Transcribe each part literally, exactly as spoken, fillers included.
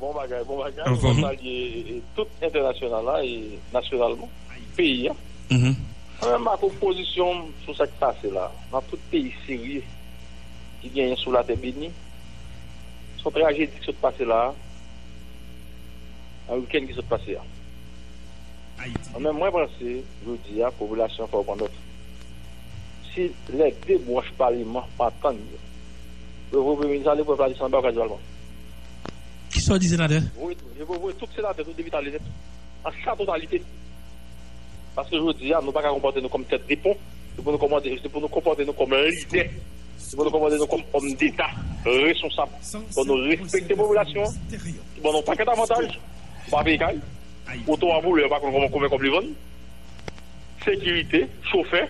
Bon bagay, bon bagay. Mwen salye e, e, tout entènasyonal la e nasyonalman, peyi a. Mwen menm ak opozisyon m sou sa k pase la, nan tout peyi serye ki genyen sou latè beni, se yon trajedi ki sot pase la, nan wikenn ki sot pase a. Mwen menm, mwen panse, jodi a, popilasyon an fè yo pran nòt. Si lè de branch paleman pa tann yo, yo voye premye minis ale, pèp la desann anba, yo kraze palman. Kisa w di, senatè? Voye, yo voye tout senatè, tout depite ale nèt. An sa totalite. Paske jodi a, nou pa ka konpòte nou kòm tèt de pon. Se pou nou konpòte, se pou nou konpòte nou kòm lidè. Se pou nou konpòte nou kòm òm deta responsab. Fò nou respekte popilasyon an, ki ban nou pakèt avantaj. Ou pa peye kay. Oto a boule, yo pa konn kòman, konbyen kòb li vann. Sekirite, chofè,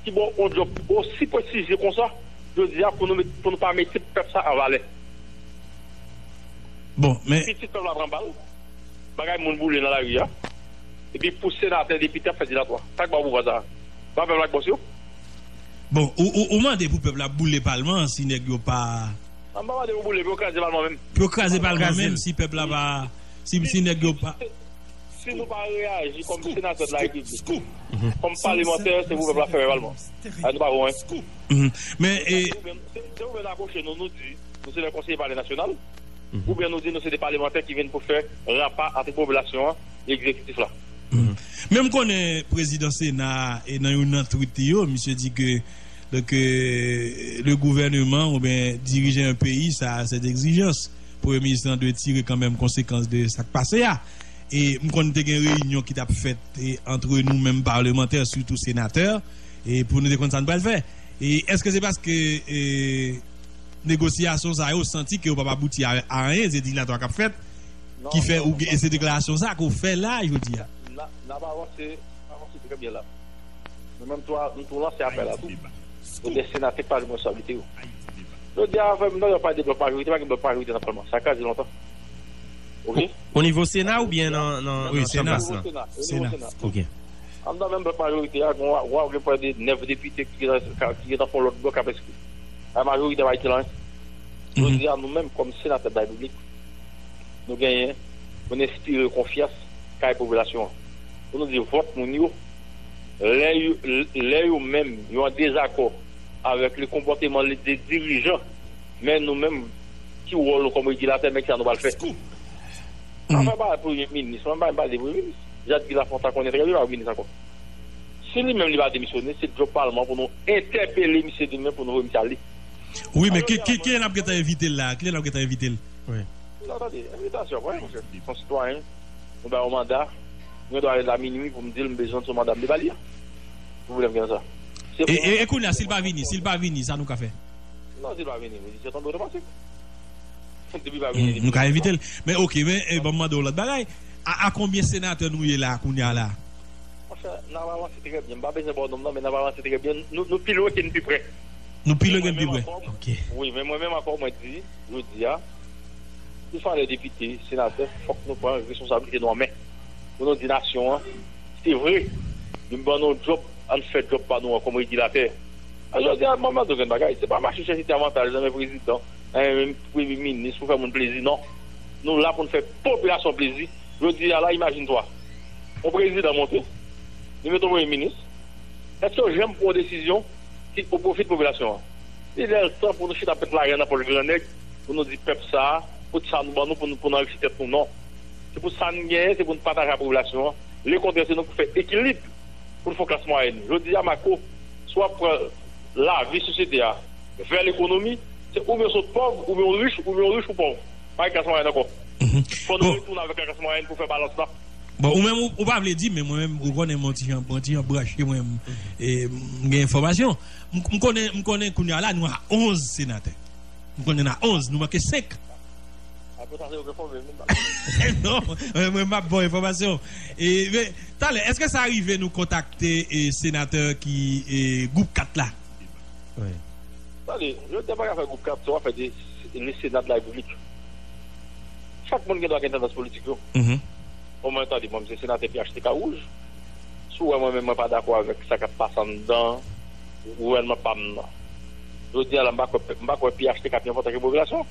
ki ba w yon djòb osi prestijye konsa, jodi a, pou nou met, pou nou pa mete pèp sa an valè. Bon, men pitit pèp la pran bal, bagay moun boule nan lari a, epi pou senatè, depite ap fè dilatwa. Sa k ba w pouvwa sa a? Pa pèp la k bòs yo? Bon, ou, ou, ou mande pou pèp la boule palman an si nèg yo pa... An pa mande pou boule, pou yo kraze palman menm. Pou yo kraze palman menm si pèp la pa, si, si nèg yo pa... Si nou pa reyaji kòm senatè de la repiblik, kòm palemantè, se pou pèp la fèmen palman. A, nou pa bon, en. Men, e, se, se oubyen n akwoche nou, nou di nou se de konseye palè nasyonal, oubyen nou di nou se de palemantè ki vin pou fè rapa ant popilasyon an e egzekitif la. Men m konnen prezidan Sena a, e nan youn nan tweet li yo, misye di ke, donk, euh, le gouvernement oubyen diriger un pays, ça a ses exigences. Premye minis lan dwe tire kanmenm konsekans de sa k pase a. E m konn te gen reyinyon ki t ap fèt, e, antre nou menm palemantè, sitou senatè, e pou nou te konn sa n pral fè. E èske se paske, e, negosyasyon sa yo santi ke yo p ap abouti a, a anyen, se dilatwa k ap fèt, ki fè ou gen, e se deklarasyon sa ke w fè la jodi a? N ap avanse, n ap avanse trè byen la. Nou menm tou, nou tou lanse apèl la tou. Pou de senatè k pa jwenn responsablite yo. Jodi a, frè m, nan yo pale de blòk majorite, pa gen blòk majorite nan palman. Sa kraze lontan. Oke? O nivo Sena oubyen nan, nan, nan chanm bas la? Nivo Sena, o nivo Sena. Oke. Anndan menm blòk majorite a, gen, w a gen pwè de nèf depite ki gentan, ki gentan fè yon lòt blòk k ap eksplike. La majorite pa itil anyen. Jodi a, nou menm, kòm senatè de la Repiblik, nou genyen pou n enspire konfyans kay popilasyon an. Pou nou di vòt moun yo, lè yo, lè yo menm, yo an dezakò avèk le konpòteman de dirijan, men nou menm, ki wòl nou kòm regilatè, men kisa nou pral fè? Afè pa premye minis, mwen pa, pa de premye minis. Jacques Guy Lafontant konnen trè byen pa minis ankò. Si li menm li pa demisyone, se djòb palman pou nou entèpele misye demen pou nou voye misye ale. Wi, men ki, ki, kilè n ap gentan envite l la? Kilè n ap gentan envite l? Wi. Non, tande, envitasyon, pa yon chèf, se yon sitwayen, nou ba yo manda, mwen dwe ale la minui pou m di l m bezwen sou manda m de ba li a. Ki pwoblèm gen nan sa? E, e, e kounye a, si l pa vini, si l pa vini, sa nou ka fè? Non, si l pa vini, se tonbe otomatik. Depi l pa vini, nou ka envite l. Men oke, men, e, ban m mande w lòt bagay. A, a konbyen senatè nou ye la, kounye a la? Monchè, n ap avanse trè byen. M pa bezwen ba w nonm nan, men n ap avanse trè byen. Nou, nou pi lwen ke n pi pre. Nou pi lwen ke n pi pre. Oke. Wi, men mwen menm ankò, mwen di, jodi a, il fallait depite, senatè, fòk nou pran responsablite nou an men. Pou nou di nasyon an, se vre, nou ban nou djòb, ann fè djòb pa nou an kòm regilatè. A jodi a, mwen mande w grenn bagay, se pa mache chèche ti avantaj nan men prezidan, nan men premye minis pou fè moun plezi, non. Nou la pou n fè popilasyon plezi. Jodi a la, imajine twa, yon prezidan monte, li mete yon premye minis, èske yo janm pran yon desizyon ki o pwofi de popilasyon an? Li lè l tan pou nou chita pèt lajan nan pòch gran nèg, pou nou di pèp sa a, kote sa nou ban nou pou nou, pou nou anrichi tèt nou, non. Se pou sa n genyen, se pou n pataje ak popilasyon an. Lekontrè, se nou pou fè ekilib, pou n fè yon klas mwayèn. Jodi a, Marco, si w ap pran lavi sosyete a, vè lekonomi, se oubyen w sot pòv, oubyen w rich, oubyen w rich ou pòv. Pa gen klas mwayèn ankò. Fò nou retounen avèk klas mwayèn pou fè balans la. Bon, ou menm, ou, ou pa vle di, men mwen menm, ou konnen mwen ti jan, mwen ti jan branche, mwen, e, m gen enfòmasyon. M, m konnen, m konnen kounye a la, nou a onz senatè. M konnen n a onz, nou manke senk. Apre sa, se yo ki fòme, menm bagay. Non, mwen, mwen, m ap ba w enfòmasyon. E, men, talè, èske sa rive nou kontakte, e, senatè ki, e, gwoup kat la? Wi. Tande, yo te pa ka fè gwoup kat, se w ap fè de, le Sénat de la République. Chak moun gen dwa gen tandans politik yo. Bon, mwen tande, mwen, m se senatè P H T K wouj. Si w wè mwen menm, mwen pa dakò avèk sa k ap pase anndan gouvènman pa m nan. Jodi a la, m pa kwè, m pa kwè P H T K pi enpòtan ke popilasyon.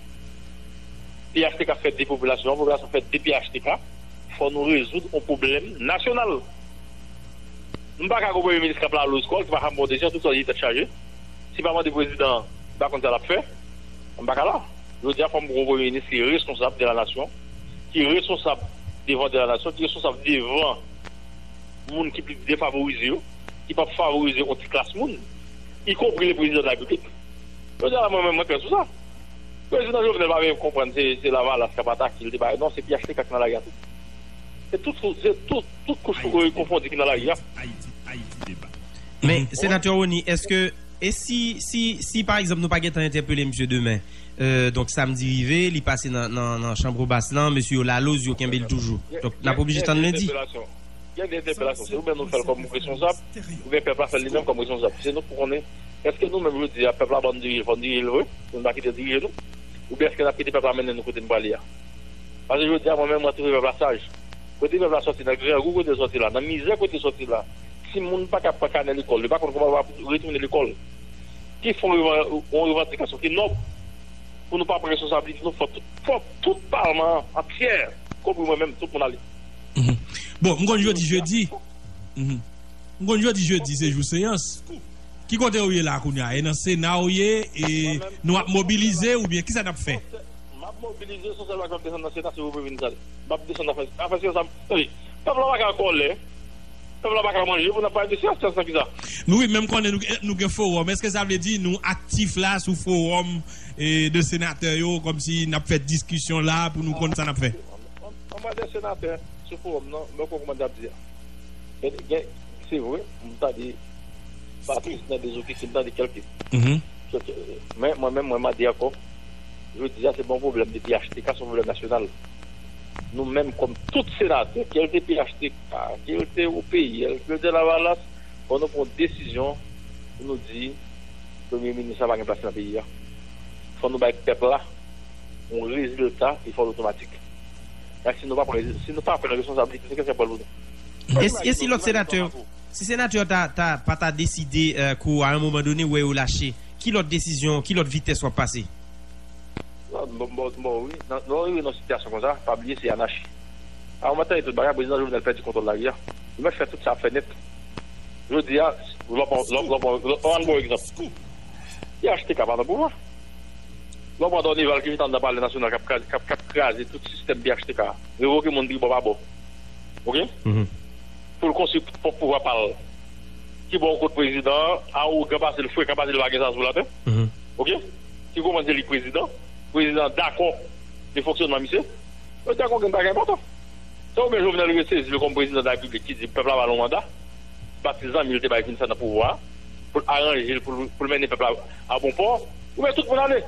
P H T K ap fè depopilasyon, popilasyon ap fè de P H T K. Fò nou rezoud yon pwoblèm nasyonal. M pa ka gon premye minis k ap laloz kò l, ki pa janm pran desizyon, tout sa li tèt chaje. Si pa mande prezidan, li pa konn sa l ap fè. M pa ka la. Jodi a, fò m gon premye minis ki responsab de la nasyon, ki responsab devan de la nasyon, ki responsab devan moun ki pi defavorize yo, ki p ap favorize yon ti klas moun, ikonpri le prezidan de la repiblik. Jodi a la, mwen menm, mwen klè sou sa. Prezidan Jovenel pa vle konprann se, se Lavalas k ap atake l, te bay, non, se P H T K k nan lari a tou. Se tout, se tout, tout kouch konfondi ki nan lari a. Men, senatè Rony, èske, e si, si, si pa egzanp nou pa gentan entèpele misye demen, euh, donk samdi rive, li pase nan, nan, nan chanm bas lan, mesye yo laloz, yo kenbe l toujou. Donk, n ap oblije tann lendi. Gen de entèpelasyon. Se oubyen nou fè l kòm responsab, oubyen pèp la fè l li menm kòm responsab. Se nou pou konnen, èske nou menm jodi a, pèp la ban nou dirije, fò n dirije l vre, pou n pa kite l dirije nou? Oubyen èske n ap kite pèp la mennen nou kote n prale a? Paske jodi a, mwen menm, mwen twouve pèp la saj. Kote pèp la sòti, nan grangou kote l sòti la, nan mizè kote l sòti la, timoun pa ka pran kanè lekòl, li pa konn kòman l va retounen lekòl. Ki fè yon revan-, yon revandikasyon ki nòb, pou nou pa pran responsablite nou, fò tout, fò tout palman an antyè, konpri mwen menm, tout moun ale. Bon, m konn jodi jedi. M konn jodi jedi se jou seyans. Ki kote ou ye la kounye a? E nan Sena ou ye? E nou ap mobilize oubyen kisa n ap fè? M ap mobilize, se yon sèl bagay, m ap desann nan Sena, se pou vin sale. M ap desann nan fè, nan fè seyans la. Tande, pèp la pa ka an kòlè. Pèp la pa ka manje pou n ap pale de seyans, seyans nan kisa? Nou wi, men m konnen nou, nou gen fowòm. Èske sa vle di nou aktif la sou fowòm, e, de senatè yo, kòmsi n ap fè diskisyon la pou nou konn sa n ap fè? An mande senatè sou fowòm nan, men ou konn kòman n ap di a. Gen, gen, se vre, m tande Patrice nan dezokipye, m tande kèlke. Men mwen menm, mwen mande ankò, jodi a se pa yon pwoblèm de P H T K, se yon pwoblèm nasyonal. Nou menm, kòm tout senatè, ke l te P H T K, ke l te O P I L, ke l te Lavalas, fò nou pran yon desizyon pou nou di premye minis la pa gen plas nan peyi a. Fò nou bay pèp la yon rezilta e fò l otomatik. Paske si nou pa pran, si nou pa pran responsablite, se kèlkeswa pou nou. E si, e si lòt senatè, si senatè ta, ta, pa ta deside, euh, kou a yon moman done, wè yo lache, ki lòt desizyon, ki lòt vitès w ap pase? Bon, bon, bon, wi. Nan, lè w rive nan sitiyasyon konsa, pa bliye se anachi. A yon moman tande tout bagay, prezidan Jovenel pèdi kontwòl lari a. Li mèt fè tout sa ap fè nèt. Jodi a, lè w pran, lè w pran, lè w pran, lè w pran, lè w pran, lè w pran, lè w pran egzanp. P H T K pa nan pouvwa. Lè w pran Dornival ki chita anndan Palè Nasyonal k ap kraze, k ap, k ap kraze tout sistèm P H T K a. Revoke moun ki bò pa bò. Oke? Pou l konstwi pwòp pouvwa pa l. Ki bò w kot prezidan an, awogan pase l, frekan pase l, pa gen sa sou latè. Oke? Ki konprann se li k prezidan. Prezidan an dakò de fonksyònman misye. Yo dakò gen bagay enpòtan. Se oubyen Jovenel rete sezi l kòm prezidan de la repiblik ki di pèp la ba l yon manda, patizan li te bay vin sa nan pouvwa a, pou l aranje l, pou l, pou l mennen pèp la a bon pò, oubyen tout moun ale.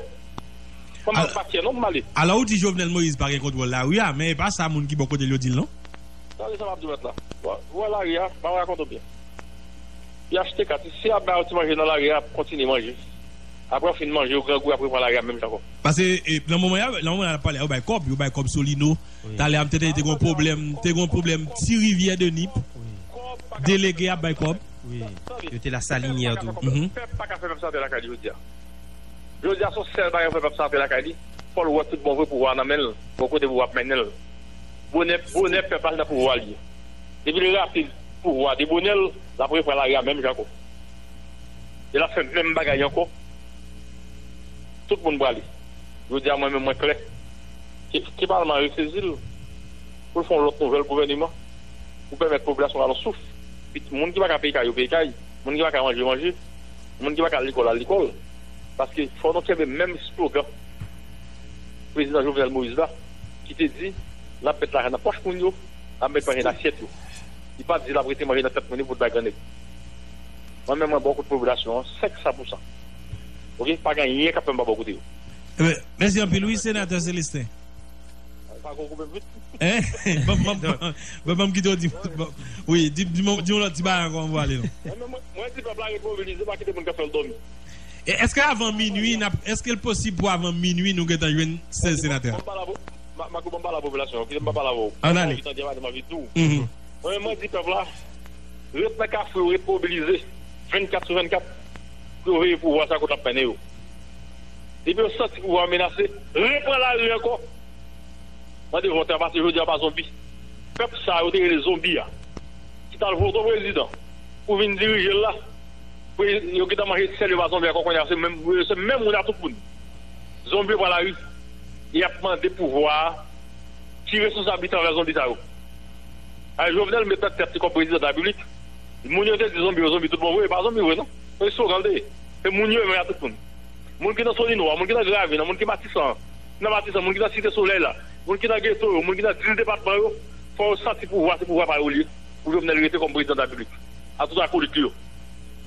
Mwen pa, pa kyè non pou m ale. Alò ou di Jovenel Moïse pa gen kontwòl lari a, men e pa sa moun ki bò kote l yo di l non. Tande sa m ap di w mèt la. Ou wè lari a, m ap rakonte w byen. P H T K, si y ap ba yo ti manje nan lari a, y ap kontinye manje. Apre yo fin manje, yo grangou, y ap repran lari a menm jan ankò. Paske, e, nan moman y ap, nan moman y ap pale a, yo bay kòb, yo bay kòb Solino. Talè a m te tande te gon pwoblèm, te gon pwoblèm Ti Rivyè de Nip. Delege ap bay kòb. Wi. Yo te Lasalini an tou. Pèp pa ka fè pèp sa antre lakay li jodi a. Jodi a se yon sèl bagay pou fè pèp sa antre lakay li. Fò l wè tout bon vre pouvwa a nan men l. Bon kote pouvwa ap mennen l. Bonè, bonè pèp la se nan pouvwa l ye. Depi l rache pouvwa a de bonè l, l ap repran lari a menm jan ankò. E l ap fè menm bagay ankò. Tout moun prale. Jodi a mwen menm mwen klè. Ke, ke palman an resezi l pou l fè yon lòt nouvèl gouvèneman pou pèmèt popilasyon an al yon souf. Pit-, moun ki pa ka peye kay yo peye kay, moun ki pa ka manje manje, moun ki pa ka al lekòl al lekòl. Paske fò nou kenbe menm slogan prezidan Jovenel Moïse la ki te di l ap met lajan nan pòch moun yo, l ap met manje nan asyèt yo. Li pa t di l ap rete manje nan tèt moun yo pou l bay grannèg. Mwen menm mwen bò kote popilasyon an senk san pou san. Oke, pa gen anyen k ap fè m pa bò kote yo. Ebyen, mèsi anpil wi, senatè Célestin. Hein? Ban, ban, ban, ban, ban m kite w di, ban, wi, di, di, di yon lòt ti bagay ankò anvan w ale non. Mwen, mwen, mwen di pèp la ret mobilize, pa kite moun k ap fè l dòmi. E èske avan minwi, n ap, èske l posib pou avan minwi nou gentan jwenn sèz senatè? Ban m pale a, ma, Marco, ban m pale a popilasyon an, kite m pa pale avè w. Ann ale. Mwen anvi tande, mwen anvi di w. Mwen, mwen di pèp la, ret nan kafou yo, ret mobilize vennkat sou vennkat pou yo veye pouvwa sa kote l ap mennen yo. Depi yo santi pouvwa a menase, repran lari ankò. Mande vòt la, pase jodi a pa zonbi. Pèp sa yo te rele zonbi a, ki t al vote yon prezidan pou vin dirije l la, yo gentan manje sèl yo pa zonbi ankò. Kounye a se menm, se menm moun a tout moun. Zonbi yo pran lari, y ap mande pouvwa a. Ki responsablite anvè zonbi sa yo? A, Jovenel met nan tèt li kòm prezidan de la repiblik. Moun yo te di zonbi yo, zonbi tout bon vre, e pa zonbi vre non. Se slogan l te ye. Se moun yo menm a tout moun. Moun ki nan Solinwa, moun ki nan Gravin, moun ki Matisan, nan Matisan, moun ki nan Site Solèy la, moun ki nan geto yo, moun ki nan dis depatman yo, fò yo santi pouvwa, se pouvwa pa yo l ye, pou Jovenel rete kòm prezidan de la repiblik. A tout akolit li yo.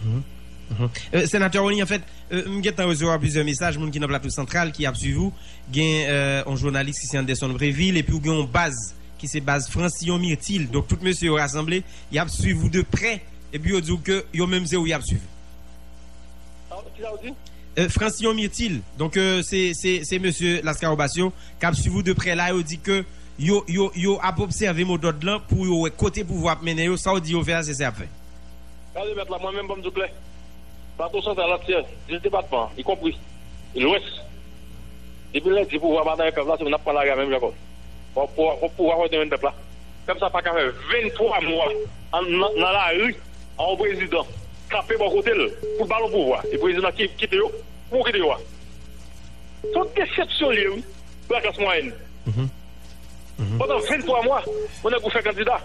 Mhm. Mhm. Euh, Senatè Rony, anfèt, euh, m gentan resevwa plizyè mesaj, moun ki nan Plato Santral ki ap swiv ou. Gen euh, yon jounalis ki se Anderson Prévil, epi ou gen yon baz ki se baz Francillon Myrtil. Donk tout mesye yo rasanble, y ap swiv ou de prè, epi yo di w ke yo menm se ou y ap swiv. Ah, ki sa w di? Euh, Francillon Myrtil, donk euh, se, se, se mesye Las Carabas yo k ap swiv ou de prè la, yo di ke yo, yo, yo ap obsève modòd lan pou yo wè kote pouvwa ap mennen yo, sa w di yo fè a, se sa y ap fè. Gade mèt la, mwen menm ban m di w klè. Plato Santral antyè, dis depatman, ikonpri Lwès. Depi lendi pouvwa pa nan men pèp la, se pou n ap pran lari a menm jan ankò. Fò pouvwa, fò pouvwa fò te jwenn pèp la. Pèp sa pa ka fè venntwa mwa an, nan, nan lari a yon prezidan kanpe bò kote l pou l ba l yon pouvwa. E prezidan ki kite yo, pou kite yo a. Se yon desepsyon l ye wi pou laklas mwayèn. Pandan venntwa mwa, yon nèg ou fè kandida,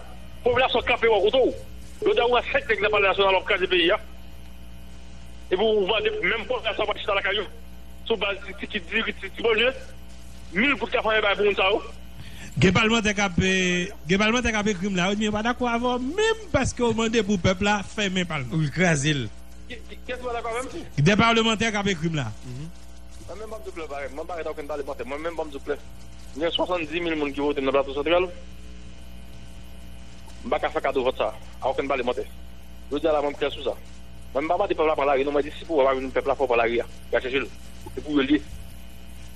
popilasyon kanpe bò kote w. Jodi a ou wè senk nèg nan palè nasyonal w ap kraze peyi a. Epi ou mande menm popilasyon ap al chita lakay yo sou baz ti, ti kit diri, ti, ti manje. Mil goud k ap anyen bay pou moun sa yo. Gen palmantè k ap gen palmantè k ap ekri m la, yo di m yo pa dakò avè w menm paske w mande pou pèp la fèmen palman. Ou kraze l. Kiyès ki pa dakò avè m? De palmantè k ap ekri m la. Mwen menm m ap di w klè, mwen pa rete okenn palmantè, mwen menm ban m di w klè. Gen swasanndimil moun ki vote m nan Plato Santral. M pa ka fè kado vòt sa a okenn palmantè. Jodi a la mwen m klè sou sa. Mwen m pa mande pèp la pran lari non, mwen di si pouvwa pa vin pèp la fò pran lari a. Y a chèche l. Se pou yo l ye.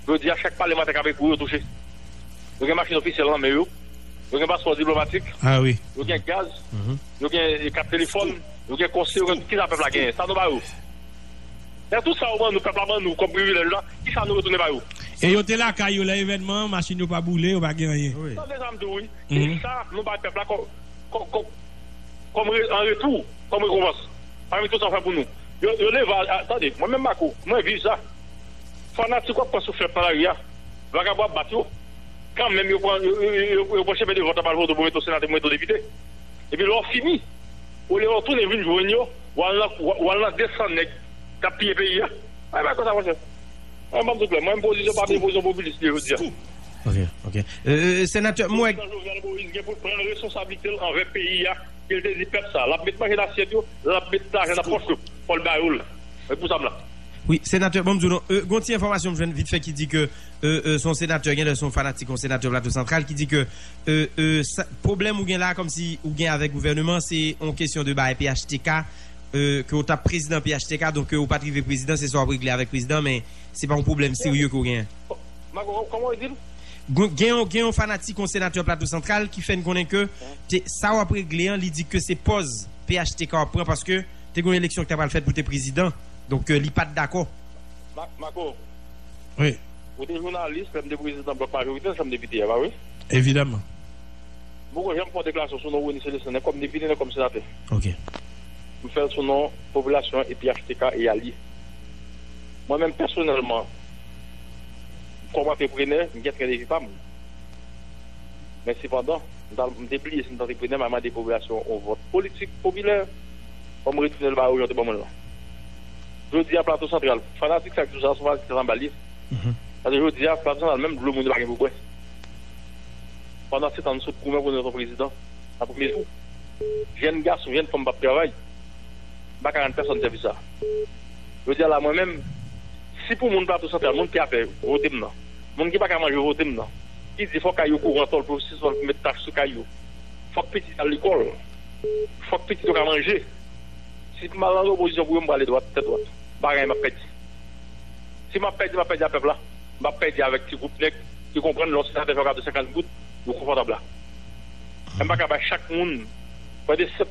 Jodi a chak palmantè k ap ekri w yo touche. Yo gen machin ofisyèl nan men yo. Yo gen paspò diplomatik. Ah wi. Yo gen gaz. Yo gen kat telefòn. Yo gen konsèy. Yo gen tout. Kisa pèp la genyen? Sa nou ba yo? Lè tout sa yo ban nou, pèp la ban nou kòm privilèj la, kisa nou retounen ba yo? E yo te lakay yo lè evènman an, machin yo pa boule, yo pa gen anyen. Tande sa m di w wi. E sa nou bay pèp la kòm, kòm, kòm, kòm re, an retou, kòm rekonpans. Pami tout sa w fè pou nou. Yo, yo leve a, a, tande, mwen menm Mako, mwen viv sa. Fanatik w ap pran souflèt nan lari a. Vagabon ap bat yo. Kanmenm yo pran, yo, yo, yo, yo pran chemen de vòt la pral vote w pou mete w senatè, pou mete w depite. Epi lè w fini, olye w tounen vin jwenn yo, w al nan, w al nan de san nèg k ap piye peyi a. Ay bay konsa monchè. Mwen ban m di w klè, mwen menm pozisyon pa m se pozisyon popilis li ye jodi a. Ok, ok. Euh, senatè, m wè. Prezidan Jovenel Moïse gen pou l pran responsablite l anvè peyi a, ke l te di pèp sa. L ap met manje nan asyèt yo, l ap met lajan nan pòch yo, fò l ba yo l. E pou sa m la. Wi, senatè, ban m di w non. Euh, gon ti enfòmasyon m jwenn vit fè ki di ke euh, euh, se yon senatè, genlè se yon fanatik yon senatè Plato Santral ki di ke euh, euh, sa, pwoblèm ou gen la, kòmsi ou gen avèk gouvèneman, se yon kesyon de bagay P H T K, euh, ke w t ap prezidan P H T K, donk ke ou pa t rive prezidan, se sa w ap regle avèk prezidan, men se pa yon pwoblèm serye ke w genyen. Mako, kòman w di l? Gen, gen yon, gen yon fanatik yon senatè Plato Santral ki fè n konnen ke te, sa w ap regle an, li di ke se pòz P H T K w ap pran paske te gen yon eleksyon ki ta pral fèt pou te prezidan. Donk, euh, li pa t dakò. Ma, Mako. Wi. Ou te jounalis lè m te prezidan blòk majoritè nan Chanm Depite a, pa vre? Evidaman. M poko janm fè yon deklarasyon sou non Rony Celestin, nen kòm depite, nen kòm senatè. Ok. M fè l sou non popilasyon an e P H T K e alye. Mwen menm pèsonèlman, kòm antreprenè, m gen tren de vi pa m. Men sepandan, m t al, m te bliye si m t antreprenè, m al mande popilasyon an yon vòt politik popilè, fò m retounen l ba yo jan yo te ban mwen l lan. Jodi a, Plato Santral, fanatik sa k di w sa, se yon fanatik ki anba l ye. Paske jodi a, Plato Santral, menm dlo moun yo pa gen pou bwè. Pandan se tan, nou sot goumen pou nou jwenn yon prezidan nan premye tou. Jèn gason, jèn fanm p ap travay. M pa ka rann pèsonn sèvis sa. Jodi a la, mwen menm, si pou moun Plato Santral, moun ki apè vote m nan, moun ki pa ka manje vote m nan, ki di fòk kay yo kouran tòl, pwofesè tòl pou met tach sou kay yo, fòk pitit al lekòl, fòk pitit yo ka manje, si m al nan lopozisyon pou yo, m prale dwat, tèt dwat. M pa gen anyen m ap pèdi. Si m ap pèdi, m ap pèdi ak pèp la. M p ap pèdi avèk ti gwoup nèg ki konprann lè yon senatè fè yon kado senkant goud, yo konfòtab la. Men m pa ka bay chak moun, prè de sèt,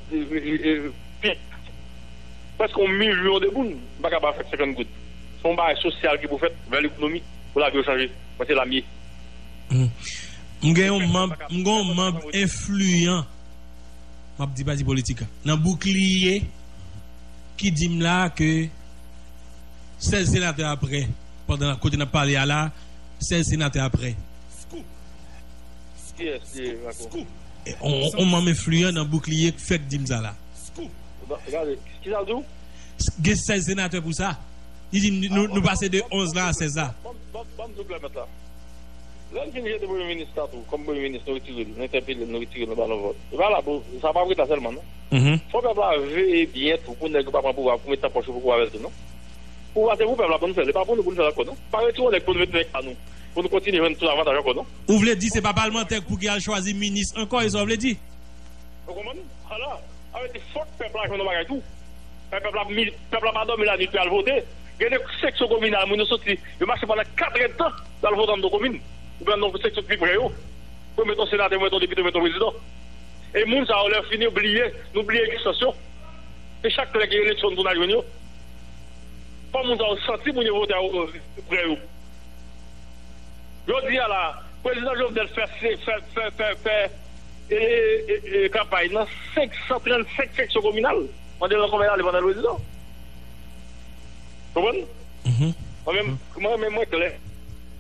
prèske yon milyon de moun, m pa ka ba yo chak senkant goud. Se yon bagay sosyal ki pou fèt, vè lekonomi, pou lavi yo chanje. Mwen se la m ye. M gen yon manm, m gen yon manm enfliyan, m ap di pati politik la, nan Boukliye, ki di m la ke sèz senatè a prè. Pandan kote n ap pale a la, sèz senatè a prè. Kiyès ki ye, Marco? E, on, on manm enfliyan nan Boukliye k fèk di m sa la. Bon, gade, kisa l di w? Gen sèz senatè pou sa. Li di m, nou, nou pase de onz la a sèz la. Ban m, ban m, ban m di w klè mèt la. Lè n fin jete premye minis la tou, kòm premye minis, nou retire l, nou entèpele l, nou retire l, nou ba l yon vòt. E pa la pou, sa p ap ret la sèlman, non. Fò pèp la veye byen tou, pou nèg yo pa pran pouvwa, pou met nan pòch yo, pou kouri avè l tou, non. Pouvwa se pou pèp la pou n fè l, e pa pou nou pou n fè l ankò, non. Pa retire yon nèg pou nou met nan ka nou, pou nou kontinye jwenn tout avantaj ankò, non. Ou vle di se pa palmantè pou ki al chwazi minis ankò, e sa w vle di? Ou konprann? Ala, sa vle di fòk pèp la jwenn yon bagay tou. Pèp la, pèp la pa dòmi lannuit pou y al vote. Gen de seksyon kominal, moun yo soti, yo mache pandan kat èdtan pou y al vote anndan komin. Oubyen nan seksyon ki pi pre yo. Pou yo mete yon senatè, pou yo mete yon depite, pou yo mete yon prezidan. E moun sa yo, lè fini, yo bliye, nou bliye egzistans yo. Se chak lè gen eleksyon, nou tounen al jwenn yo. Fò moun sa yo santi moun yo vote a yo, yo pre yo. Jodi a la, prezidan Jovenel fè, fè, fè, fè, fè e, e, e, kanpay nan senk san trannsenk seksyon kominal. Mande l nan konbyen l ale pandan l prezidan. Konprann? Mwen menm, mwen menm, mwen klè.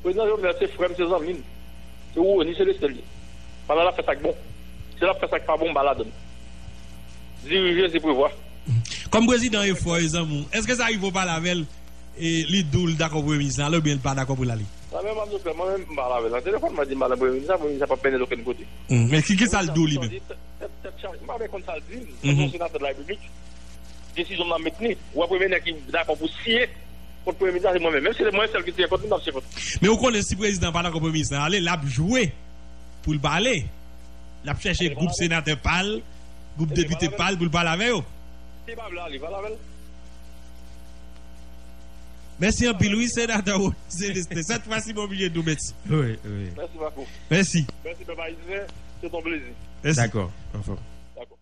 Prezidan Jovenel se frè m, se zanmi m. Se Rony, se lespè l ye. Pandan l ap fè sa k bon. Si l ap fè sa k pa bon, m pa ladann. Dirije, se prevwa. Kòm prezidan e frè w, e zanmi w, èske sa rive w pale avè l, e li di w l dakò premye minis la ale oubyen l pa dakò pou l ale? Mwen menm, m ap di w klè, mwen menm, m pale avè l nan telefòn, mwen di m pa nan premye minis la, premye minis la p ap mennen l okenn kote. Men ki, ki sa l di w li menm? Tèt, tèt chaje, m pa gen konn sa l di m. Mwen se yon senatè de la repiblik. Desizyon m nan m met li. Ou wè premye nèg ki dakò pou siyen kont premye minis la, se mwen menm. Menm si se mwen sèl ki siyen kont li, m p ap siyen kont li. Men ou konnen si prezidan pa dakò premye minis la ale, l ap jwe pou l pale. L ap chèche gwoup senatè pa l, gwoup depite pa l pou l pale avè yo. Si l pa vle ale, pale avè l. Mèsi anpil wi, senatè Rony Célestin. Sèt fwa si m oblije di w mèsi. Wi, wi. Mèsi Marco. Mèsi. Mèsi pèp ayisyen. Se yon plezi. Mèsi. Dakò, anfòm. Dakò.